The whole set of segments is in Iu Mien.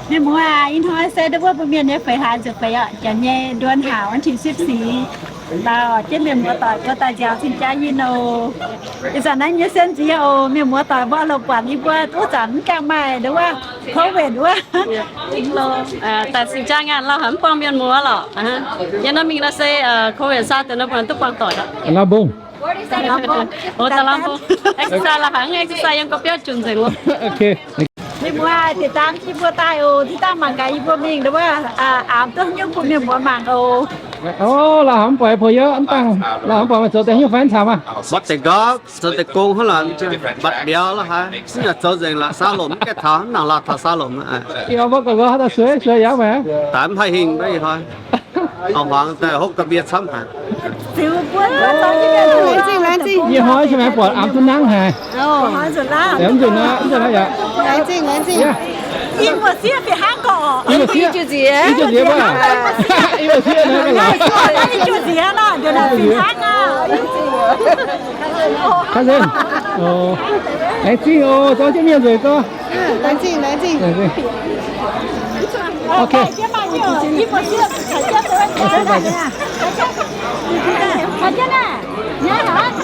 Mienh muoz aac, ih hnoi se ndau wuov mbuo mienh nyei feix hlaax nzunc feix orqc, janx nyei nduon hlaax วันที่สิบสี่ lauh jienv mienh muoz doic mbuo daaih nziaaux cing-jaa yinh oc. Ih zanc naaiv nyei sienx nziex oc, mienh muoz doic mbuo oix longc buatc yie mbuo duqv zanc mv gaengh maaih ndau wuov COVID wuov. Daaih cing-jaa ngaanh lauh haic mv buangh mienh muoz lorqc. Yie nor mingh nor se COVID saa deix nor mbuo duqv buangh doic. Lauh mbong. Daaih lauh mbong. Exercise lauh haic, exercise yiem gorqv-biauv junc nzengc wuov. Mienh muoz aac, deix daan yie mbuo daaih oc, zinh dangh mangc gaax yie mbuo mingh ndau wuov aapc duqv haaix nyungc bun mienh muoz mangc oc. Lauh haic mv buatc, puox yie mv dangh, lauh haic mv buatc meih zoux deix haaix nyungc fai mv camv aqv? Mbuo deix nqorngv zoux deix gong hnangv, mbatc mbiauz lorqc haic, mv nyanc zoux nzengc lorqc, saalomc mv gaengh taux, mv nangc lauh taux saalomc. Mbuo gorngv haaix dauh sueih, sueih yaac maiv daaih mv haih hingh maiv hoi. A'hmuangx daaih hopv ga'mbie camv haic. Yie hnoi se maiv buatc aapc duqv nangv haic. Mv nzunc naaiv, mv nzunc naaiv yaac. Ih muoz-sieqv fih hnangv gorqv. Ih muoz-sieqv, ih muoz-sieqv naaiv, ih muoz-sieqv naaiv, ih muoz-sieqv naaiv. Laengz zingh oc, zorqv jienv mienh nzueic gorx. Laengz zingh, laengz zingh. Ok.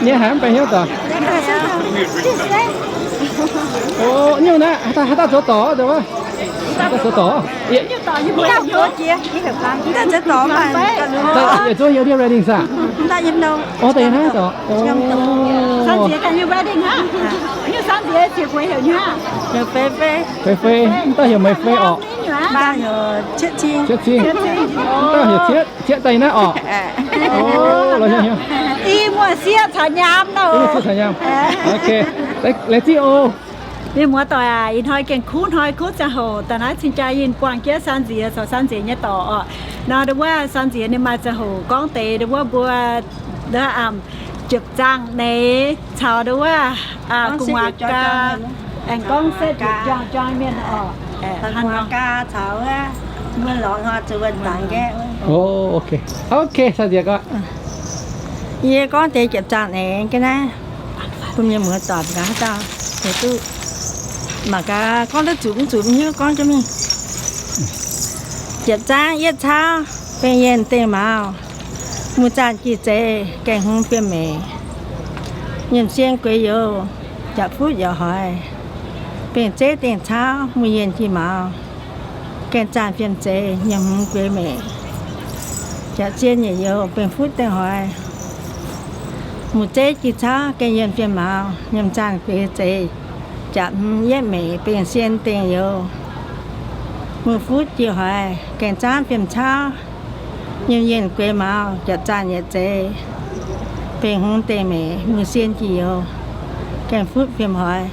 Nyei haic mv baac hnyouv doic. O, nyungc naaiv, haaix dauh zoux dorc, zoux wuov? Haaix dauh zoux dorc? Yietc zungv yie ndiev wedding saah? O, daaih yie naaiv dorc. Fei fei, mv dauh heuc Meih Fei orqc. Cietv Cing, mv dauh heuc Cietv, Cietv daaih yie naaiv orqc. O, lorz hnyouv hnyouv. Ih muoz-sieqv caux nyaam nor. Ih muoz-sieqv caux nyaam. Ok. Laengz zingh oc. Mienh muoz doic aac, ih hnoi gengh kuv hnoi kuv ziangh hoc daaih naaiv cing-jaa yinh buangh jienv San Nziex caux San Nziex nyei dorc orqc. Nor ndau wuov San Nziex ninh maaih ziangh hoc gorngv deix ndau wuov mbuo ndau wuov jiepc zaangv neix caux ndau wuov gu'nguaaz gaa, aengx gorngv setv juang juang mienh orqc. Gu'nguaaz gaa caux wuov mbuo lorz hnoi zuqc wuonh dangx nqaeqv. Ok, San Nziex gorngv. Yie gorngv deix jiepc zaangv neix ga'naaiv bun mienh muoz doic gaax haaix dauh, duqv mangc gaax gorngv duqv zuqc mv zuqc, mv hiuv gorngv jienv mingh. Jiepc zaangv yietv cauv, bengh yienh dengh mauz, muz zaanh jiex zeiz, gaengh hmz fiem meic, nyiemc sien gueix youz, jaax futv yaac hoix, bengh zeiv dengh cauv, muz yienh jiex mauz, gaengh zaanh fiem zeiz, nyiemc hmz gueix meic, jaax zien yietc youz, bengh futv dengh hoix, muz zeiv jiex cauv, gaengh yienh fiem mauz, nyiemc zaanh gueix zeiz, jaax hmz yietv meic, bengh sien dengh youz, muz futv jiex hoix, gaengh zaanv fiem cauv, nyiemc yienh gueix mauz, jaax zaanh yietc zeiz, bengh hmz dengh meic, muz sien jiex youz, gaengh futv fiem hoix,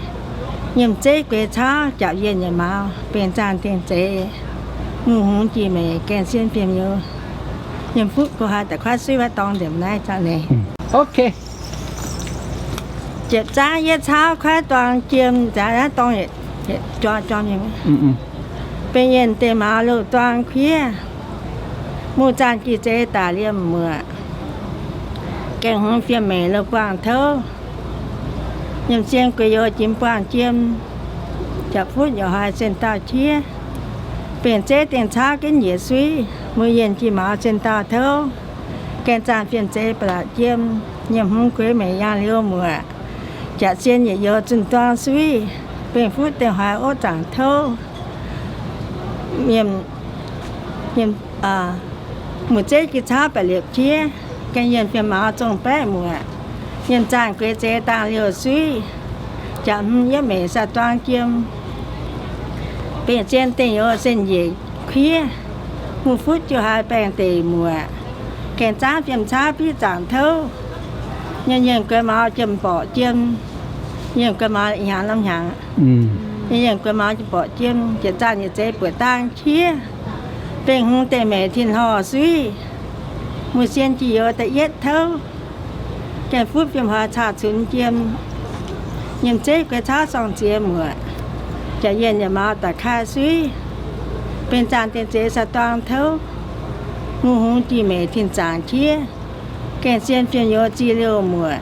nyiemc zeiv gueix cauv, jaax yienh yietc mauz, bengh zaanh dengh zeiz, muz hmz jiex meic, gaengh sien fiem youz, nyiemc futv gueix hoix, da'kuaaiv suiv waaiv dorng nzengc naaiv zaangv neix. Ok. Jiepc zaangv yietv cauv, kuaaiv dorng jiem, dorng, bengh yienh dengh mauz loz-duang kuiv, muz zaanh jiex zeiz daaih liemh muoc, gaengh hmz fiem meic loz-buangh touv, nyiemc sien gueix youz jiex buangh jiem, jaax futv yaac hoix zinh dauh qiev, bengh zeiv dengh cauv jienv njiec suiv, muz yienh jiex mauz zinh dauh touv, gaengh zaanh fiem zeiz ba'laqc jiem, nyiemc hmz gueix meic yangh liuz muoc, jaax zien yietc youz zunh duang suiv, bengh futv dengh hoix opv zaangc touv, muz zeiv jiex cauv ba'liepc qiev, gaengh yienh fiem mauz zongh baeqv muoc, nyiemc zaanh gueix zeiz dangh liouh suiv, jaax hmz yietv meic saah duang jiem, bengh zien dengh youz zinh njiec kuiv, muz futv jiu haaix baengh deic muoc, gaengh zaanv fiem cauv biqv zaangc touv, nyiemc yienh gueix mauz jiem mborqc jiem, yienh gueix mauz hnyangx norm hnyangx, yienh gueix mauz jiem mborqc jiem, jiex zaanh yietc zeiz buoqc dangh qiev, bengh hmz deic meic tin hlorh suiv, muz sien jiex youz da'yietv touv, gaengh futv fiem hoix caa cunx jiem, nyiemc zeiv gueix cauv sorng ziex muoc, jaax yienh yietc mauz da'kai suiv, bengh zaanh dengh zeiz saah duang touv, muz hmz jiex meic tin zaangc qiev, gaengh sien fiem youz ziex liouh muoc,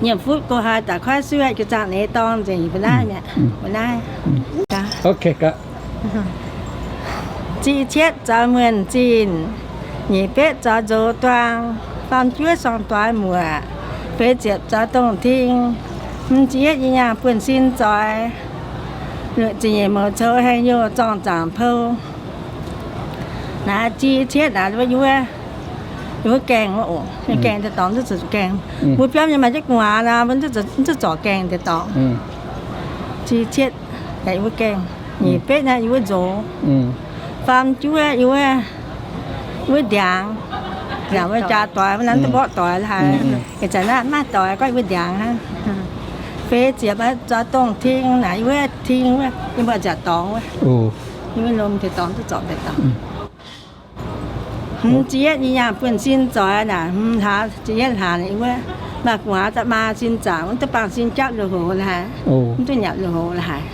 nyiemc futv gueix hoix da'kuaaiv suiv jiex zaanh neix dorng nzengc mbuo naaiv mi'aqv, mbuo naaiv. Ok, gaax. Ziqc cietv zoux muonh zinh, nyic betv zoux nzox duang, faam juov sorng-doix muoc, feix ziepc zoux dongh ting, hmz ziepc yietv yie nyaanh buonv-sin zoix, luoqc ziepc nyeic mouz coux haengh youh zorng zaangc pou. Naaiv ziqc cietv naaic wuov, yie wuov gaengh wuov oc. Gaengh deix dorngx, mv zuqc gaengh. Mbuo biauv mienh maaih jienv gu'nguaaz nor, mbuo mv zuqc zorc gaengh deix dorngx. Ziqc cietv yie wuov gaengh. Nyic betv naaiv yie wuov nzox. Faam juov yie wuov, wuov ndiangx. Ndiangx wuov jaa doix, wuov naaiv duqv mborqv doix la'haaix. Ih zanc naaiv maaih doix gorngv yie wuov ndiangx hnangv. Feix ziepc zoux dongh ting naaic, yie wuov ting wuov, yie mbuo nziaauc dorngx wuov. Yie wuov lomh deix dorngx duqv zorc deix dorngx. Hmz ziepc yietv yie nyaanh buonv-sin zoix naaic, hmz hlaax ziepc yietv hlaax wuov, maaih gu'nguaaz da'maa sin zaangc, mv duqv baamh sin japv lui-houx la'haaix, mv duqv nyanc lui-houx la'haaix.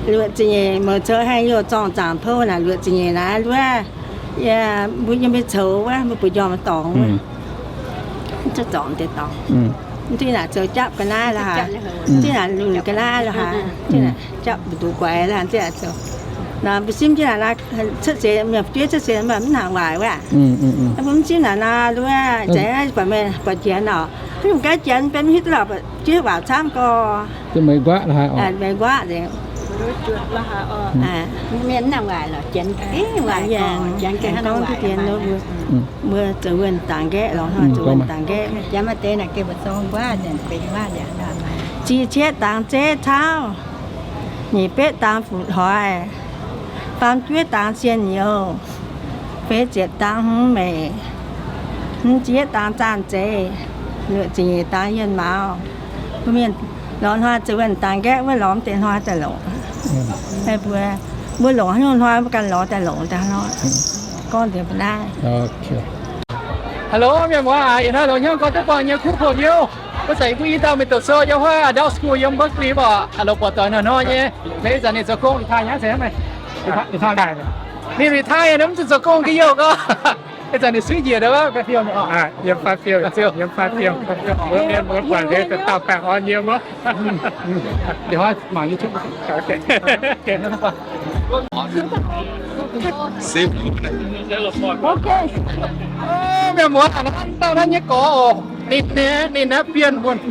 Luoqc ziepc nyeic mouz coux haengh youh zorng zaangc pou naaic, luoqc ziepc nyeic naaiv wuov, yie mbuo yiem mbuo coux wuov, mbuo bueix njormh dorngx wuov, mv duqv zorc deix dorngx. Mv duqv naaic coux japv ga'naaiv la'haaix, mv duqv naaic lunc ga'naaiv la'haaix, mv duqv naaic japv mbu'ndongx guaix la'haaix, mv duqv naaic coux. Nor mbuo simv jienv naaic cuotv seix, mienh fu'jueiv cuotv seix mv nangc waaic wuov. Mbuo mv simv naaic nor, wuov, za'gengh buatc meih buatc janx oc, mv gaengh janx benx mv hiuv duqv lorqc, jienv waac camv gorx. Meih nquaqv la'haaix oc. Meih nquaqv nzengc. Mienh mv nangc waaic lorqc, janx, janx gorngv duqv dien, mbuo zoux wuonh dangx nqaeqv lorqc, zoux wuonh dangx nqaeqv. Ziqc cietv dangx zeiv cauv, nyic betv dangx fuqv hoix, faam juov dangx sienh youz, feix ziepc dangx hmz meic, hmz ziepc yietv dangx zaanh zeiz, luoqc ziepc nyeic dangx yienh mauz. Mbuo mienh lorz hnoi zoux wuonh dangx nqaeqv wuov lorz mv deix hnoi daaih longc. Mbuo, mbuo longc haaix nyungc hnoi mbuo ganh lorz daaih longc daaih hnoi. Gorngv deix mbuo naaiv. Hello, mienh muoz aac, ih hnoi longc hnyouv gorngv duqv buangh nyei kuv poh hnyouv. Mbuo zanc mbuo i dauh mingh doqc sou yiem wuov adult school yiem Berkeley mv baac longc buatc doic hnoi-hnoi nyei. Mv baac ih zanc ninh zoux gong retire nyei, ninh retire, ninh mv zuqc zoux gong ga'yoh gorx. Ih zanc ninh suiv njiec ndau wuov, yiem fai fiou, yiem fai fiou, mbuo mienh muoz buatc liuz dauh dauh baengh orn yiem wuov. Mienh muoz, dauh naaiv nyei gorx oc, ninh, ninh naaiv Bienh, Muonz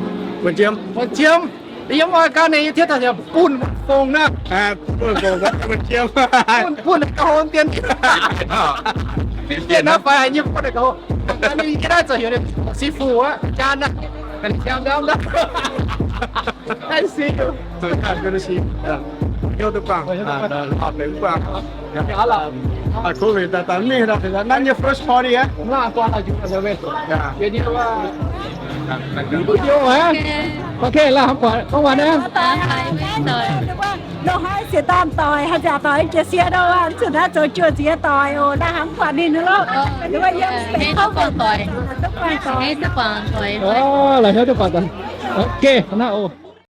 Jiem. Yiem oix gan ninh yie tietv daaih bunh fongc naaiv. Bunh, bunh ga'hlo dien. Bienh naaiv fai haiz nyei bunh ga'hlo. Ninh yie naaiv zoux heuc ninh 師傅 wuov, jaan naaiv. Nice to see you. Hnyouv duqv buangh, horpc mengh mv buangh. Covid daaih daaih mingh, naaiv nyei first party aqv. Ok, la'haiz buatc gorngv waac naaiv. Loz-hnoi siec daanh doic, haaix zanc doic jiex sie nor, zuqc naaiv zoux juoh ziex doic oc. La'haiz buatc ninh loh. La'haiz duqv buatc doic. Ok, naaiv oc.